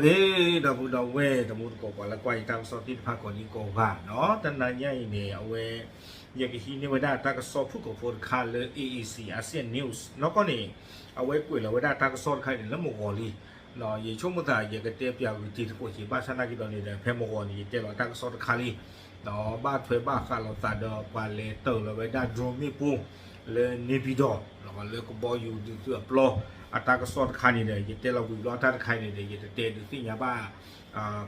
သ့ၣ် ဒီပုၢ်ဒီဝဲၢ် တံၤသကိး ပှၤလၢကွၢ်ယတၢ်ကစီၣ်သ့ၣ်တဖၣ်ကိးဒံကိးဂၤနီၤ, တနၤညါအံၤန့ၣ် အဝဲ ယကဟံးန့ၢ်ဝဲဒၣ်တၢ်ကစီၣ်ဖုၣ်ကိာ်ဖိတခါလၢ A E C Asian News နီၢ်ကီၢ်န့ၣ် အဝဲကွဲးလီၤဝဲဒၣ်တၢ်ကစီၣ်တခါအံၤန့ၣ် လၢမုၢ်ဂီၤလံ. ယဆိကမိၣ်သး ယကတဲပၠးဂုာ်တံၤသကိးက့ၤ ဘၣ်ဆၣ်နာ်က့ဒီးန့ၣ်ဒီး ဖဲမုၢ်ဂီၤန့ၣ် ယတဲလီၤတၢ်ကစီၣ်တခါလံ. ဘၣ်ထွဲဘၣ်ဃးလိာ်သးဒီးပှၤလဲၤတၢၢ်လီၤဝဲဒၣ် drone မ့ၣ်ပိၢ် လၢန့ၣ်ပၠံၤဒီး လၢကဘီယူၤဒုးသုးအပျီ အတၢ်ကစီၣ်တခါန့ၣ်ဒီး ယတဲလီၤဝံၤဘျီတၢ်တခါအံၤန့ၣ်ဒီး ယတတဲဒုးသ့ၣ်ညါဘၣ်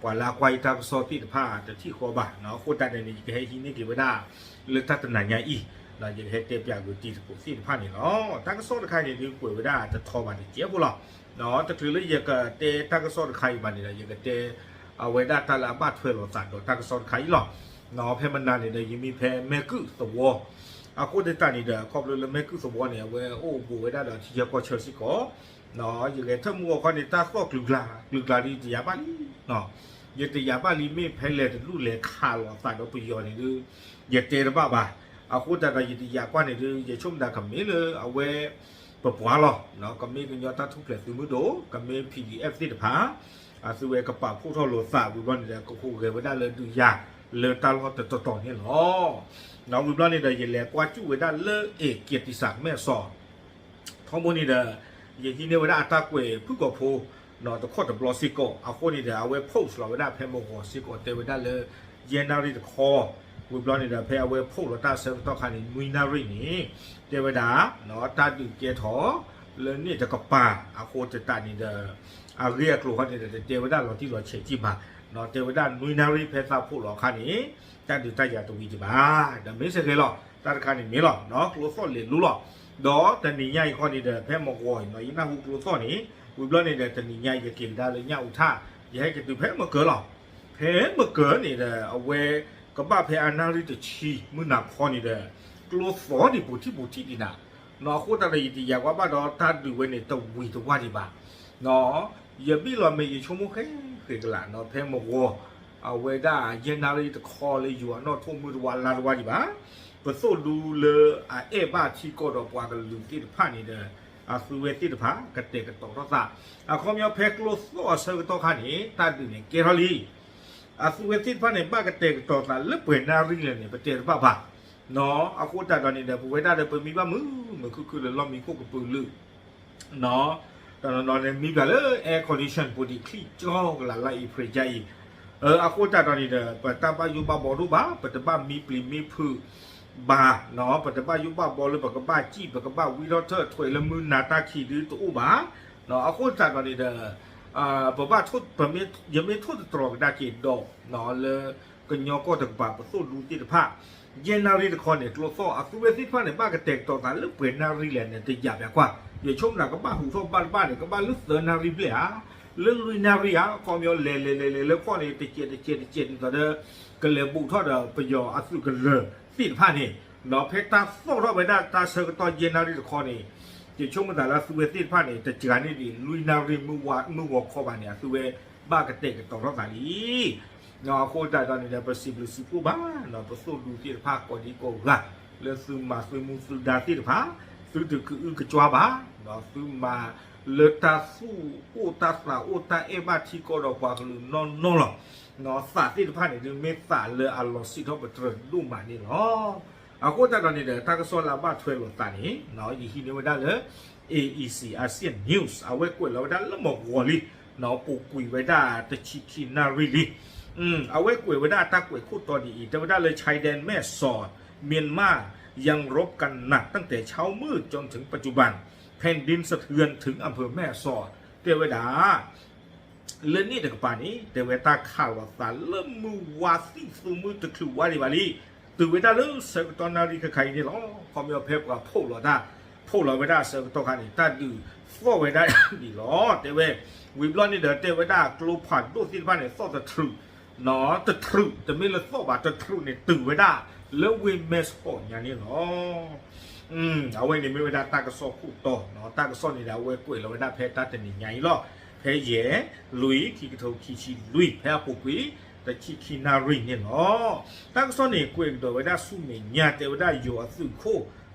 ပှၤလၢအကွၢ်ယတၢ်ကစီၣ်သ့ၣ်တဖၣ်တထံၣ်ဃီဘၣ်. အဃိသတးဒီးန့ၣ် ယကဟဲဟံးန့ၢ်က့ၤဝဲဒၣ် လၢတၢ်တနၤညါအံၤ ယကဟဲတဲပၠးဂုာ်တံၤသကိးသ့ၣ်တဖၣ်န့ၣ်လီၤ. တၢ်ကစီၣ်တခါအံၤန့ၣ်ဒုးကွဲးဝဲဒၣ်တထီဘၣ်တစဲးဖိလီၤ. တချုးလၢယကတဲတၢ်ကစီၣ်တခါအံၤဘၣ်န့ၣ်ဒီး ယကတဲ အဝဲဒၣ်တၢ်လၢအဘၣ်ထွဲလိာ်သးဒီးတၢ်ကစီၣ်တခါအံၤလီၤ. ဖဲမနၤန့ၣ်ဒီး ယမ့ၢ်ဖဲမဲကုၢ်သဝီ အဃိသတးန့ၣ်ဒီး ခီဖျိလၢမဲကုၢ်သဝီန့ၣ် အဝဲအိၣ်ဘူးဝဲဒၣ်ဒီးထံဆၢကီၢ်ဆၢစ့ၢ်ကီး ယဂဲၤထၢၣ်မုၢ်ဂီၤခီန့ၣ် တၢ်သီၣ်ကျူၤကျါ ကျူၤကျါဒ်တယၤဘၣ်လံ. ယတယၤဘၣ်လံ မ့ၢ်ဖဲလဲၣ်တဒူၣ်လဲၤခးလိာ်အသးဒီးပယီၤန့ၣ်ဒုး ယတဲတဘၣ်ဘၣ်. အဃိသတးဒီးယတယၤကွၢ်န့ၣ်ဒုး ယဆိကမိၣ်ဒၣ်ကမ့ၢ်လၢအဝဲ ပပှၤလီၤ. ကမ့ၢ်ကညီတၢ်ထူၣ်ဖျဲးသုးမုၢ်ဒိၣ် ကမ့ၢ် P D F သ့ၣ်တဖၣ် အသုဝဲကပာ်ဖှိၣ်ထီၣ်လိာ်သးဝံၤဘျီန့ၣ်ဒီး ကဟူးဂဲၤဝဲဒၣ်လၢဒုးယၤ လၢတၢ်လီၢ်တတီၤတီၤန့ၣ်လီၤ. ဝံၤဘျီန့ၣ်ဒီး ယလဲၤကွၢ်စူၣ်ဝဲဒၣ်လၢ A က့ၤတံၤစၢ်မဲၢ်စီၤ ထီဘိန့ၣ်ဒီး ယဟံးန့ၢ်ဝဲဒၣ်အတၢ်ကွဲးဖုၣ်ကိာ်ဖိ တခီတဘျီစ့ၢ်ကီး အဃိန့ၣ်ဒီး အဝဲ post လီၤဝဲဒၣ်ဖဲမုၢ်ဂီၤစ့ၢ်ကီး တဲဝဲဒၣ်လၢ ယဲၢ်နၣ်ရံၣ်တခီ ဝံၤဘျီန့ၣ်ဒီး ဖဲအဝဲ post လီၤတၢ်အဆၢကတီၢ်ခါန့ၣ် နွံနၣ်ရံၣ်န့ၣ် တဲဝဲဒၣ် တၢ်ဒုးကဲထီၣ် လၢန့ၣ်တကပၤ အဃိသတးန့ၣ်ဒီး အဂ့ၢ်အကျိၤခီန့ၣ်ဒီး တတဲဝဲဒၣ်လီၤတံၢ်လီၤဆဲးက့ဘၣ်. တဲဝဲဒၣ်နွံနၣ်ရံၣ်ဖဲသး post လီၤအခါန့ၣ် တၢ်ဒုးတၢ်ယၤတဝံၤဒံးဘၣ်. ဒီးမ့ၢ်စ့ၢ်ကီးလီၤ တၢ်တခါန့ၣ်မ့ၢ်လီၤ ကျိသီၣ်လဲၤလူလီၤ. ဒီးတနံၤညါအံၤခီန့ၣ်ဒီး ဖဲမုၢ်ဂီၤအံၤနီၤ ယနၢ်ဟူကျိသီၣ်န့ၣ် ဝံၤဘျီန့ၣ်ဒီး တနံၤညါယက့ၤကဒါလၢညၣ်အူထၣ် ယဟဲက့ၤတုၤဖဲမကၢၤလီၤ. ဖဲမကၢၤန့ၣ်ဒီး အဝဲကဘၣ်ဖဲအနၣ်ရံၣ်တဆံမုၢ်နၤခီန့ၣ်ဒီး ကျိသီၣ်ဒံးပူၤထံၣ်ပူၤထံၣ်ဒံးနၤ အဃိသတးဒီး ယတယၤကွၢ်ဘၣ်ဒီးတၢ်ဒုးဝဲန့ၣ် တဝံၤတဝါဒံးဘၣ်. ယဘံၣ်လီၤမ့ၢ်ယဆိကမိၣ်ဃဲဃဲကလးနီၤ ဖဲမုၢ်ဂီၤ အဝဲဒၣ်ယဲၢ်နၣ်ရံၣ်တခီလၢယိၤအနီၣ်ထိၣ်မုၢ်တဝါလါတဝါဒံးဘၣ်. ပသိၣ်ဒူလၢအအဲၣ်ဘၣ်ထံကီၢ်ဒီးပှၤကလုာ်သ့ၣ်တဖၣ်န့ၣ်ဒီး အသုဝဲသ့ၣ်တဖၣ် ကတဲာ်ကတီၤထီၣ်သး အခီပညီဖဲကျိသီၣ်အဆၢကတီၢ်ခါန့ၣ် တၢ်ဒုးန့ၣ်ကဲထီၣ်လံ အသုဝဲသ့ၣ်တဖၣ်န့ၣ် ဘၣ်ကတဲာ်ကတီၤသးလၢပှဲၤနၣ်ရံၣ်လဲၣ်န့ၣ် ပတဲတဘၣ်ဘၣ်. အဃိသတးဒီးန့ၣ်ဒီး ပဝဲဒၣ်ဒီးပမံဘၣ်မုာ်မုာ်ခုၣ်ခုၣ် လၢလီၢ်မံခိၣ်ကပူၤလုာ် တနီၤနီၤန့ၣ်မံဘၣ်လၢ air condition ပူၤဒံးချံၣ်ကၠီကလးလၢအံၤ ဖရံးကၠါအံၤ. အဃိသတးဒီးန့ၣ်ဒီး ပတၢ်ဘၣ်ယိၣ်ဘၣ်ဘီဒိၣ်ဘၣ် ပတဘၣ်မံပျံၤမံဖုးဘၣ်, ပတဘၣ်ယိၣ်ဘၣ်ဘီလၢပကဘၣ်စံၣ် ပကဘၣ်ဝံထီၣ်ထၢၣ်ထွဲလၢမုၢ်နၤတၢ်ခံးဒုတအိၣ်ဘၣ်. အဃိသတးဒီးန့ၣ်ဒီး ပဘၣ် ယမ့ၢ်ထိၣ်သတြီၤကဒါက့ၤဒီး လၢကညီကီၢ်တကပၤ ပသိၣ်ဒူသ့ၣ်တဖၣ် ယဲၢ်နၣ်ရံၣ်တခီန့ၣ် ကျိသီၣ်အသုဝဲသ့ၣ်တဖၣ်န့ၣ် ဘၣ်ကတဲာ်ကတီၤသးလၢပှဲၤနၣ်ရံၣ်လဲၣ်န့ၣ် တယာ်ဘၣ်ကွၢ်. ယဆိကမိၣ်ကဘၣ်ဟူးထီၣ်ဘၣ်တဘၣ်န့ၣ် ကဘၣ်လၢသၢနၣ်ရံၣ်ဘျဲၣ်ဧါ, လၢလွံၢ်နၣ်ရံၣ်ဧါ, ခီပညီလဲၤလဲၤလဲၤလဲၤလၢခီၣ်န့ၣ် တစဲးတစဲးတစဲးဒ်သိးဒီး ကလဲၤဘူးထီၣ်ဒီးပယီၤအသုးကလၢၤသ့ၣ်တဖၣ်န့ၣ် ဖဲတၢ်သီၣ်ထီၣ်ဝဲဒၣ်တၢ်ဆၢကတီၢ်ယဲၢ်နၣ်ရံၣ်တခီန့ၣ် ယဆိကမိၣ်သးလၢအသုဝဲသ့ၣ်တဖၣ်န့ၣ် တစှၤန့ၢ်ဒံးလွံၢ်နၣ်ရံၣ်မုၢ်ဝါမုၢ်ဂီၤခီဘၣ်န့ၣ် အသုဝဲဘၣ်ကတဲာ်ကတီၤထီၣ်သးလံ. အဃိသတးဒီးန့ၣ်ဒီး ပစံးဘျုးစံးဖှိၣ်ဘၣ် ပသိၣ်ဒူသ့ၣ်တဖၣ်ကိးဒံကိးဂၤ လၢသုမၤသုမူသုဒါသ့ၣ်တဖၣ် သုတကအုကကွါဘၣ်, သုမၤလၢတၢ်သူၣ်အိၣ်တၢ်သးအိၣ်တၢ်အဲၣ်ဘၣ်ထံကီၢ်ဒီးပှၤကလုာ်နီၢ်နီၢ်လီၤ. သးသ့ၣ်တဖၣ်န့ၣ်ဒုး မ့ၢ်သးလၢအလီၤစံးထီၣ်ပတြၢၤဒိၣ်မးန့ၣ်လီၤ. အဃိသတးဒီးန့ၣ်ဒီး တၢ်ကစီၣ်လၢအဘၣ်ထွဲလိာ်သးန့ၣ် ယဟံးန့ၢ်ဝဲဒၣ်လၢ A E C Asian News အဝဲကွဲးလီၤဝဲဒၣ်လၢမုၢ်ဂီၤလံ ပူၤကွံာ်ဝဲဒၣ်တဆံခံနၣ်ရံၣ်လံ. အဝဲကွဲးဝဲဒၣ်တၢ်ကွဲးခိၣ်တီဒ်အံၤ တဲဝဲဒၣ်လၢ ชายแดนแม่สอด เมียนมายังรบกันหนักตั้งแต่เช้ามืดจนถึงปัจจุบัน แผ่นดินสะเทือนถึงอำเภอแม่สอด တဲဝဲဒၣ် လၢန့ၣ်တကပၤန့ၣ် တဲဝဲတၢ်ခးလိာ်သးလၢမုၢ်ဝါသံၣ်သူမုၢ်တချုးဝါဒံးဘၣ်လံ. တုၤဝဲဒၣ်လၢဆၢကတီၢ်နၣ်ရံၣ်ခဲခါအံၤန့ၣ်လီၤ. ခီပညီဖဲပှၤဖီၣ်လီၤတၢ် ဖီၣ်လီၤဝဲဒၣ်အဆၢကတီၢ်ခါန့ၣ် တၢ်ဒုးသီၣ်ဝဲဒၣ်ဒံးလီၤ. တဲဝဲ ဝံၤဘျီန့ၣ်ဒီး တဲဝဲဒၣ်ကျိဖးဒိၣ်သ့ၣ်တဖၣ်န့ၣ် သီၣ်တထြူး တထြူး တမ့ၢ်လၢသီၣ်ဘၣ် တထြူးန့ၣ် တုၤဝဲဒၣ်လၢဝ့ၢ်မဲၢ်ဆီးညါန့ၣ်လီၤ. အဝဲန့ၣ်မ့ၢ်ဝဲဒၣ်တၢ်ကစီၣ်ခိၣ်တီ, တၢ်ကစီၣ်န့ၣ်ဒီး အဝဲကွဲးလီၤဝဲဒၣ်ဖဲတၢ်တနံၤညါအံၤလီၤ. ဖဲယဲၢ် လွံၢ် ခံကထိခံဆံလွံၢ် ဖဲအပူၤကွံာ် တဆံခံနၣ်ရံၣ်န့ၣ်လီၤ. တၢ်ကစီၣ်န့ၣ် ကွဲးကဒီးဝဲဒၣ်ဆူမဲာ်ညါ တဲဝဲဒၣ်ယိၤအသုးခိၣ်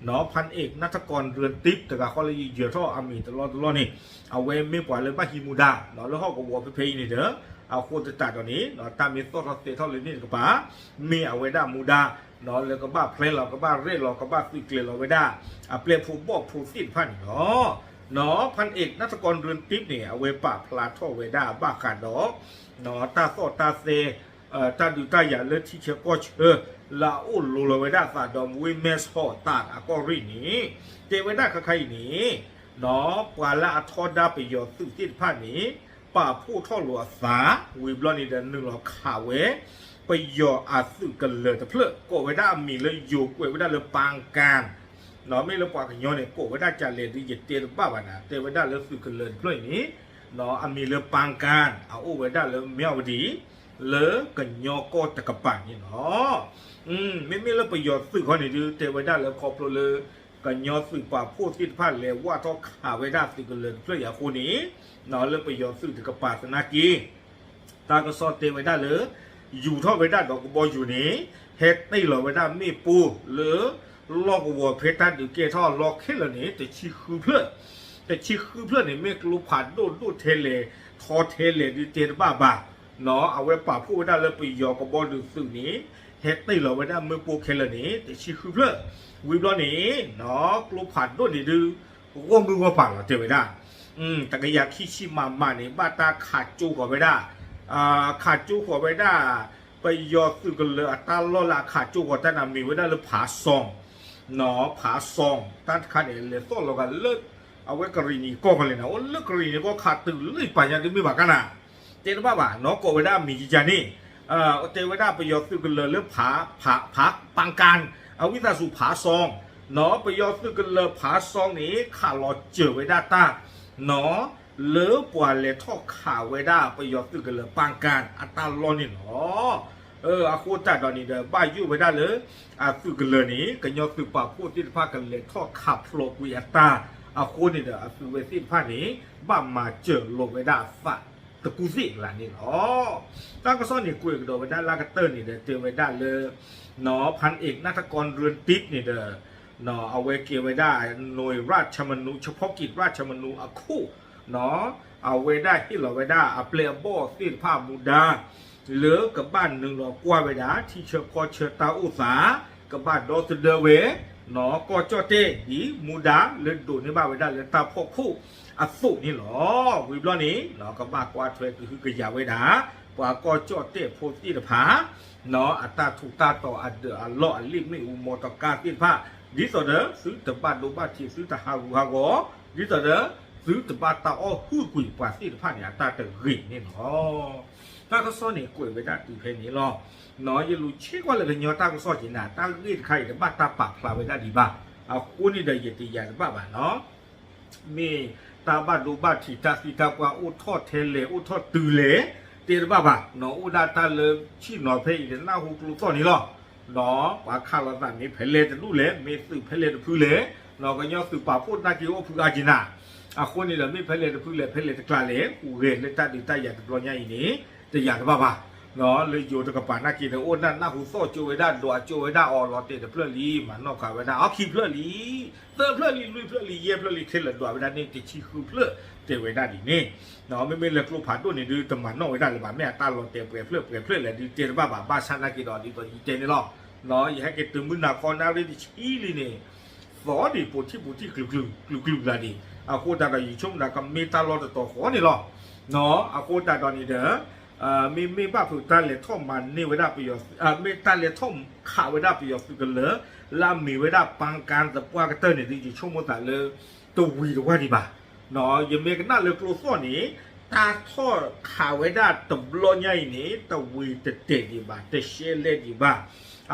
ဖၣ်အ့း နၢ်ထကီၢ် ရၢၢ်တံး တဂၤဃီလၢယယၢၤထီၣ်အမံၤတလီၢ်တလီၢ်န့ၣ် အဝဲမ့ၢ်ပှၤလၢဘၣ်ဟံးမူဒါ လၢဟီၣ်ကဝီၤဖဲဖဲအံၤန့ၣ်ဒီး အဃိသတးဒီးန့ၣ် တၢ်မ့ၢ်သီၣ်ထီၣ်သဲထီၣ်လၢန့ၣ်တကပၤ မ့ၢ်အဝဲဒၣ်မူဒါ လၢကဘၣ်ဖျဲလီၤ ကဘၣ်ရဲၣ်လီၤ ကဘၣ်သုးကျဲၤလီၤဝဲဒၣ် အပျဲၢ်ဖိဘီၣ်ဖိသ့ၣ်တဖၣ်န့ၣ်လီၤ. ဖၣ်အ့း နၢ်ထကီၢ် ရၢၢ်တံး န့ၣ် အဝဲပာ်ဖျါထီၣ်ဝဲဒၣ်ဘၣ်ဃးဒီး တၢ်သီၣ်တၢ်သဲ တၢ်ဒုးတၢ်ယၤလၢထံဆၢကီၢ်ဆၢ လၢအအိၣ်လိၤလီၤဝဲဒၣ်အသးဒီးမူဝ့ၢ်မဲဆီးတၢ်အကီၢ်ရ့ၣ်န့ၣ် တဲဝဲဒၣ်ခါခါအံၤန့ၣ် ပှၤလၢအထီဒါပယီၤသုးသ့ၣ်တဖၣ်န့ၣ် ပာ်ဖှိၣ်ထီၣ်လိာ်အသး ဝံၤဘျီန့ၣ်ဒီးနုာ်လီၤခးဝဲ ပယီၤအသုးကလၢၤတဖျၢၣ် ကိးဝဲဒၣ်အမံၤလၢယိၤကွဲးဝဲဒၣ်လၢ ပၢ်ကၣ် မ့ၢ်လၢပှၤကညီန့ၣ် ကိးဝဲဒၣ်ကလဲၣ်ဒုးယတဲတဘၣ်ဘၣ်နၤ တဲဝဲဒၣ်လၢသုးကလၢၤတဖျၢၣ်အံၤန့ၣ် အမံၤလၢ ပၢ်ကၣ် အအိၣ်ဝဲဒၣ်လၢမၠၣ်ဝတံၤ လၢကညီကီၢ်တကပၤန့ၣ်လီၤ. မ့မ့ၢ်လၢပယီၤသုးခီန့ၣ်ဒုး တဲဝဲဒၣ်လၢခီဖျိလၢ ကညီသုးပာ်ဖှိၣ်သ့ၣ်တဖၣ်လဲၤဝၢ်ထီၣ်ခးဝဲဒၣ်သုးကလၢၤတဖျၢၣ်အံၤအဃိန့ၣ် လၢပယီၤသုးတကပၤသနာ်က့ တၢ်ကစီၣ်တဲဝဲဒၣ်လၢ ယူၤထီၣ်ဝဲဒၣ်ဒီးကဘီယူၤန့ၣ် ဟဲတ့ၢ်လီၤဝဲဒၣ်မ့ၣ်ပိၢ်လၢ လီၢ်ကဝီၤဖဲတၢ်ဒုးကဲထီၣ်အလီၢ်ခဲလၢာ်န့ၣ် တဆံဃုဖျၢၣ်, တဆံဃုဖျၢၣ်န့ၣ် မ့ၢ်ကျိဖးဒိၣ်ဒိၣ်ထဲလဲၣ် ထီထဲလဲၣ်ဒုးတဲတဘၣ်ဘၣ်, အဝဲပာ်ဖှိၣ်ဝဲဒၣ်လၢပယီၤကဘီယူၤသုးန့ၣ် ဟဲတ့ၢ်လီၤဝဲဒၣ်မ့ၣ်ပိၢ်ခဲလၢာ်န့ၣ် တဆံဃုဖျၢၣ်, ဝံၤဘျီန့ၣ် ကျိဖးဒိၣ်န့ၣ်ဒုး ဂီၢ်မုၢ်ဂီၢ်ပၤလီၤတဲဝဲဒၣ် တကယၤခံဆံမးမးန့ၣ် ဘၣ်တၢ်ခးကၠိဃီၤဝဲဒၣ်, ခးကၠိဃီၤဝဲဒၣ် ပယီၤသုးကလၢၤအတၢ်လီၢ်လၢအခးကၠိဃီၤတၢ်န့ၣ် မ့ၢ်ဝဲဒၣ်လၢဖးစီ, ဖးစီ, တၢ်တခါန့ၣ် လဲၤသီၣ်လီၤဂာ်လၢ အဝဲကရံၣ်နံၤကီၢ်ကလဲၣ်န့ၣ် အိၣ်လၢကရံၣ်နံၤကီၢ်ခးတုၤလၢပာ်ညါဒုးမ့ၢ်ဘၣ်ကါနၤ, တဲတဘၣ်ဘၣ်နီၤ ကိးဝဲဒၣ်မံၤကကန့ၣ် တဲဝဲဒၣ်ပယီၤသုးကလၢၤလၢဖး, ဖး, ပၣ်ကၣ်, အဝံသးစူၤဖးစီ, ပယီၤသုးကလၢၤဖးစီန့ၣ် ခးလီၤစၢၤဝဲဒၣ်တၢ် လၢပှၤလဲၤထီၣ်ခးဝဲဒၣ်ပယီၤသုးကလၢၤပၣ်ကၣ်အတၢ်လီၢ်န့ၣ်လီၤ. အဃိသတးဒီးန့ၣ်ဒီး ဘၣ်ယိၣ်ဝဲဒၣ်လၢ အသုးကလၢၤန့ၣ် ကညီသုးပာ်ဖှိၣ်သ့ၣ်တဖၣ်ကလဲၤထီၣ်ခးဖျိးကွံာ်အတၢ်အဃိန့ၣ်ဒီး အသုးဝဲသ့ၣ်တဖၣ်န့ၣ် ဘၣ်မၤစၢၤလိာ်ဝဲဒၣ်အသးတကူသ့ၣ်လၢန့ၣ်လီၤ. တၢ်ကစီၣ်န့ၣ်ကွဲးကဒီးဝဲဒၣ်လၢကတၢၢ်န့ၣ်ဒီး တဲဝဲဒၣ်လၢ ဖၣ်အ့း နၢ်ထကီၢ် ရၢၢ်တံး န့ၣ်ဒီး အဝဲကဲဝဲဒၣ် နွံရၣ်ဆၢမနူ ဆၢဖီကံၣ်ရၣ်ဆၢမနူအခိၣ်, အဝဲဒၣ်ဟ့ၣ်လီၤဝဲဒၣ်အပျဲၢ်အဘီၣ်သ့ၣ်တဖၣ်အမူဒါ လၢကဘၣ်နုာ်လီၤကွၢ်ဝဲဒၣ် ထံဆၢကီၢ်ဆၢတၢ်အိၣ်သး, ကဘၣ်ဒီသဒၢဝဲ ကီၢ်ကၠီၣ်တဲၣ်ဒ်မူဒါလၢဒိးန့ၢ်ဘၣ်ဝဲဒၣ်လၢတၢ်ဖီၣ်ခိၣ်အသိးန့ၣ်လီၤ. ဝံၤဘျီန့ၣ် ကဘၣ်ကွၢ်ထွဲကဟုကယာ်ဝဲဒၣ် ပှၤကီၢ်ကၠီၣ်တဲၣ်ဖိသ့ၣ်တဖၣ် အတၢ်ထူးတၢ်တီၤအဒၢးအလီၢ်အလ့ၣ်မ့ၣ်အူမီတီကါသ့ၣ်တဖၣ် ဒ်သိးဒီးသုတဘၣ်ဒိဘၣ်ထံး သုတဟးဂူာ်ဟးဂီၤ, ဒ်သိးဒီးသုတဘၣ်တၢ်အီၣ်ဟုၣ်ကွံာ်ပှၤသ့ၣ်တဖၣ်န့ၣ် အတၢ်တဂ့ၤန့ၣ်လီၤ. တၢ်ကစီၣ်န့ၣ်ကွဲးဝဲဒၣ်တုၤဖဲန့ၣ်လီၤ. ယလူၤဆ့ကွၢ်လၢကညီတၢ်ကစီၣ်က့ၤနၤ တၢ်ဂ့ၢ်တခါအံၤတဘၣ်တၢ်ပာ်ဖျါဝဲဒၣ်ဒံးဘၣ်, အဃိန့ၣ်ဒီးယတယာ်တဘၣ်ဘၣ်နီၤ မ့ၢ်တၢ်ဘၣ်ဒိဘၣ်ထံးတၢ်သံတၢ်ပှၢ်အိၣ်ထီၣ်ထဲလဲၣ် အိၣ်ထီၣ်တုၤလဲၣ် တဲတဘၣ်ဘၣ်နီၤ အိၣ်ဒၣ်တၢ်လၢဆ့ၣ်နီၤဖဲအံၤဒီးနၢ်ဟူကျိသီၣ်န့ၣ်လီၤ. ပှၤခးလိာ်သးမ့ၢ်ဖဲလဲၣ်တဒူၣ်လဲၣ် မ့ၢ်သုးဖဲလဲၣ်တဖုလဲၣ် ကညီသုးပာ်ဖှိၣ်နာ်က့ၤအိၣ်ဖုးအါက့ၤနၤ အဃိန့ၣ်ဒီးမ့ၢ်ဖဲလဲၣ်တဖုလဲၣ် ဖဲလဲၣ်တကျါလဲၣ် ဟူးဂဲၤလၢတၢ်ဒုးတၢ်ယၤတဘျီညါအံၤန့ၣ် တယာ်တဘၣ်ဘၣ် လၢယိၤတကပၤနာ်က့ၤဒီး အိၣ်ဒၣ်နၢ်ဟူသီၣ်ကၠိဝဲဒၣ် ဒွးကၠိဝဲဒၣ်အီၤလီၤတဲာ်တဖျၢၣ်လံ မၤနီၣ်ဃာ်ဝဲဒၣ်အီၤခံဖျၢၣ်လံ သၢဖျၢၣ်လံ လွံၢ်ဖျၢၣ်လံ ယဲၢ်ဖျၢၣ်လံ ခဲလၢာ်ဒွးဝဲဒၣ်န့ၣ် တဆံဃုဖျၢၣ် တဲဝဲဒၣ်ဒ်န့ၣ် မ့မ့ၢ်လၢကျိဖးဒိၣ်န့ၣ်ဒုး တမၤနီၣ်ဝဲဒၣ်လၢၤဘၣ် မ့ၢ်အတၢ်လီၤတဲာ်ပှဲၤဖျၢၣ်ပှဲၤဖျၢၣ်လဲၣ်ဒုးတဲတဘၣ်ဘၣ် ဘၣ်ဆၣ်နာ်က့ၤဒီးဒ်သိးယတဲန့ၣ်လီၤ. ယဟဲက့ၤတုၤမုၢ်နၤခီနၣ်ရံၣ်တဆံလံန့ၣ် သီဒံးပိာ်ထံၣ်ပိာ်ထံၣ် ကျုာ်ကျုာ်ကျုာ်ကျါဒံး အဃိသတးဒီးယဆိကမိၣ်ဒီးကမ့ၢ်တၢ်လီၢ်တတီၤဃီန့ၣ်လီၤ. အဃိသတးဒီးန့ၣ်ဒီး မ့မ့ၢ်ဘၣ်ဖုးတၢ်လဲၤထီၣ်မၤန့ၢ်ဝဲဒၣ်ပယီၤ မ့ၢ်တၢ်လဲၤထီၣ်ခးဝဲဒၣ်ပယီၤသုးကလၢၤ လၢအမ့ၢ်ဝဲဒၣ်ပၣ်ကၣ်သပှၢ်ကတၢၢ်န့ၣ်ဒုး ယဆိကမိၣ်သးလၢ တဝံၤတဝါဒံးဘၣ်. ယမ့ၢ်ကနၣ်လၢကျိသီၣ်န့ၣ် တၢ်ထီၣ်ခးဝဲဒၣ်တဘျီညါအံၤန့ၣ် တဝံၤတတဲာ်ဒံးဘၣ် တရှဲလဲၣ်ဒံးဘၣ်.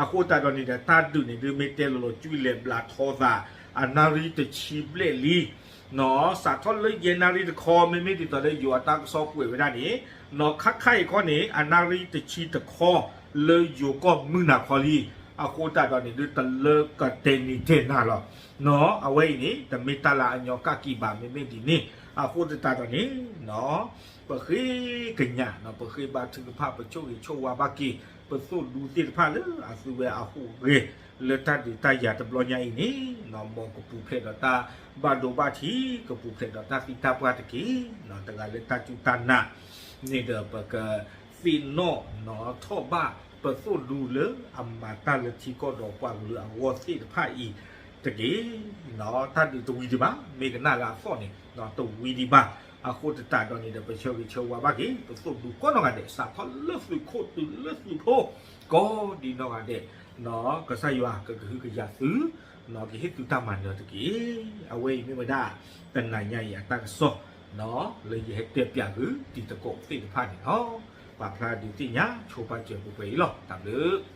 အဃိသတးဒီးန့ၣ်ဒီး တၢ်ဒုးန့ၣ်ဒုး မ့ၢ်တဲလီၤလီၤကွံာ်လဲၤဘျးထီသး အနၣ်ရံၣ်တဆံဘျဲၣ်လံ စးထီၣ်လၢယဲၢ်နၣ်ရံၣ်တခီ မ့မ့ၢ်ဒ်သိးလၢယိၤအတၢ်ကစီၣ်ကွဲးဝဲဒၣ်န့ၣ် ခါခါအံၤခီန့ၣ် အနၣ်ရံၣ်တဆံတခီ လၢယိၤကီၢ်မုၢ်နၤခီလံ. အဃိသတးဒီးန့ၣ်ဒုး တလၢကတဲာ်နံၤတဲာ်နၤလီၤ. အဝဲအံၤန့ၣ် တမ့ၢ်တၢ်လၢအညီကၣ်ကံဘၣ် မ့မ့ၢ်ဒ်န့ၣ် အဃိသတးဒီးန့ၣ် ပဃ့ကညး ပဃ့ဘါထုကဖၣ် ပဆိၣ်ဂ့ၤဆိၣ်ဝါဘၣ်က့ၤ ပသိၣ်ဒူသ့ၣ်တဖၣ်လၢအသုဝဲအဟူးဂဲၤ လၢတၢ်ဒုးတၢ်ယၤတဘျီညါအံၤန့ၣ်, မ်ကပူၤဖျဲးဒီးတၢ်ဘၣ်ဒိဘၣ်ထံး, ကပူၤဖျဲးဒီးတၢ်သံတၢ်ပှၢ်တက့ၢ်. တဂၤလၢတၢ်စူၢ်တၢ်နာ်န့ၣ်ဒီး ပကသ့ၣ်နီၣ်ထီၣ်ဘၣ်ပသိၣ်ဒူလၢအမၤတၢ်လၢထံကီၢ်ဒီးပှၤကလုာ်အဂီၢ်သ့ၣ်တဖၣ်အံၤတက့ၢ်. တၢ်ဒုးတဝံၤဒံးဘၣ်, မ့ၢ်ကနၣ်လၢအသီၣ်န့ၣ် တဝံၤဒံးဘၣ်. အဃိသတးဒီးန့ၣ်ဒီး ပဆၢဂ့ၤဆၢဝါဘၣ်က့ၤ ပသိၣ်ဒူကိးနီၢ်ဂၤဒဲး, စးထီၣ်လၢသုးခိၣ်တုၤလၢသုးဖိ ကိးဒံနီၢ်ဂၤဒဲး, ကစၢ်ယွၤကကဟုကယာ်သု, ကဟ့ၣ်သုတၢ်မၤနၢၤတက့ၢ်. အဝဲအံၤမ့ၢ်ဝဲဒၣ် တနၤညါအံၤအတၢ်ကစီၣ် လၢယဟဲတဲပၠးသုတံၤသကိးသ့ၣ်တဖၣ်န့ၣ်လီၤ. ပာ်ဖျါဒုးသ့ၣ်ညါဆိပာ်စၢၤပှဲၤပှဲၤအံၤလီၤ. တၢ်ဘျုး